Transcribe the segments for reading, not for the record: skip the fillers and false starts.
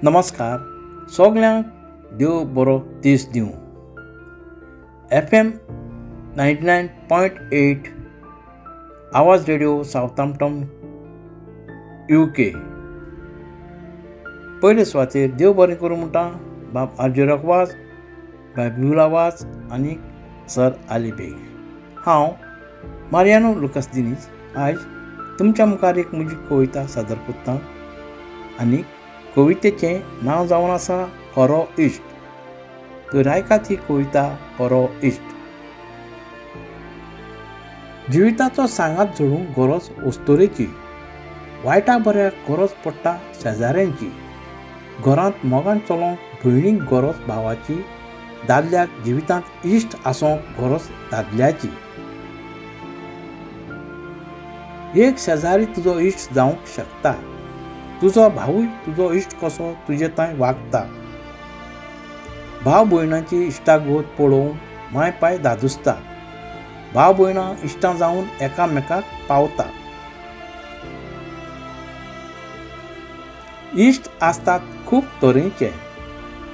नमस्कार सगल्यांक देव बरो दीस दिवं. FM 99.8 Awaaz radio Southampton UK. पयले सुवातेर देव बरें करूं म्हणटा बाब आर्जेराक वाज, बाय ब्युला वाज आनी सर आली बेग. हांव मारियानो लुकास दिनीज आयज तुमच्या मुखार एक म्हजी कविता सादर करता आनी कवितेचें नांव जावन आसा खरो इश्ट. तर आयकात ही कविता खरो इश्ट. जिविताचो सांगात जोडूंक गरज अस्तोरेची, वायटा बऱ्याक गरज पडटा शेजाऱ्यांची, घरांत मोगान चलोवंक भयणीक गरज भावाची, दादल्याक जिवितांत इश्ट आसूंक गरज दादल्याची. एक शेजारी तुजो इश्ट जावंक शकता, तुजो भावूय तुजो इश्ट कसो तुजे थंय वागता. भाव भयणांची इश्टागत पळोवन माय पाय दादुसता, भाव भयणां इश्टां जावन एकामेकाक पावता. इश्ट आसतात खूब तरेचे,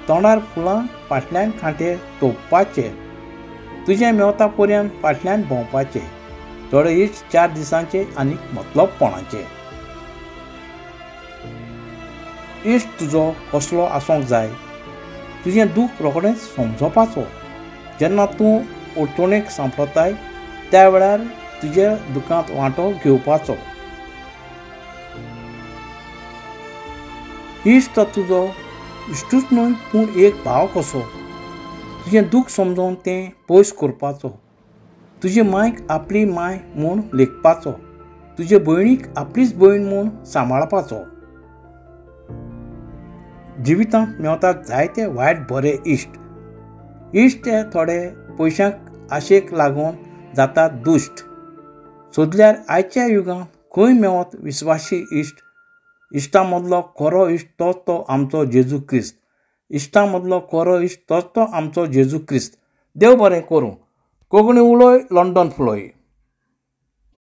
तोंडार फुलां फाटल्यान कांटे तोपपाचे, तुजें मेवता पर्यंत फाटल्यान भोंवपाचे. थोडे इश्ट 4 दिसांचे आनी मतलबपणाचे. इश्ट तुजो कसलो आसूंक जाय, तुजें दूख रोखडेंच समजोवपाचो. जेन्ना तूं अडचणेक सांपडटाय त्या वेळार तुज्या दुखांत वांटो घेवपाचो. इश्ट तुजो इश्टूच न्हय पूण एक भाव कसो, तुजें दूख समजून तें पयस करपाचो. तुजे मायक आपली माय म्हूण लेखपाचो, तुजे भयणीक आपलीच भयण म्हूण सांबाळपाचो. जिवितांत मेवतात जायते वायट बरे इश्ट. इश्ट हे थोडे पयशांक आशेक लागून जातात दुश्ट. सोदल्यार आयच्या युगांत खंय मेवत विस्वाशी इश्ट. इश्टां मदलो खरो इश्ट तोच तो आमचो जेजू क्रिस्त. इश्टां मदलो खरो इश्ट तोच तो आमचो जेजू क्रिस्त. देव बरें करूं. कोंकणी उलोय, लंडन फुलोय.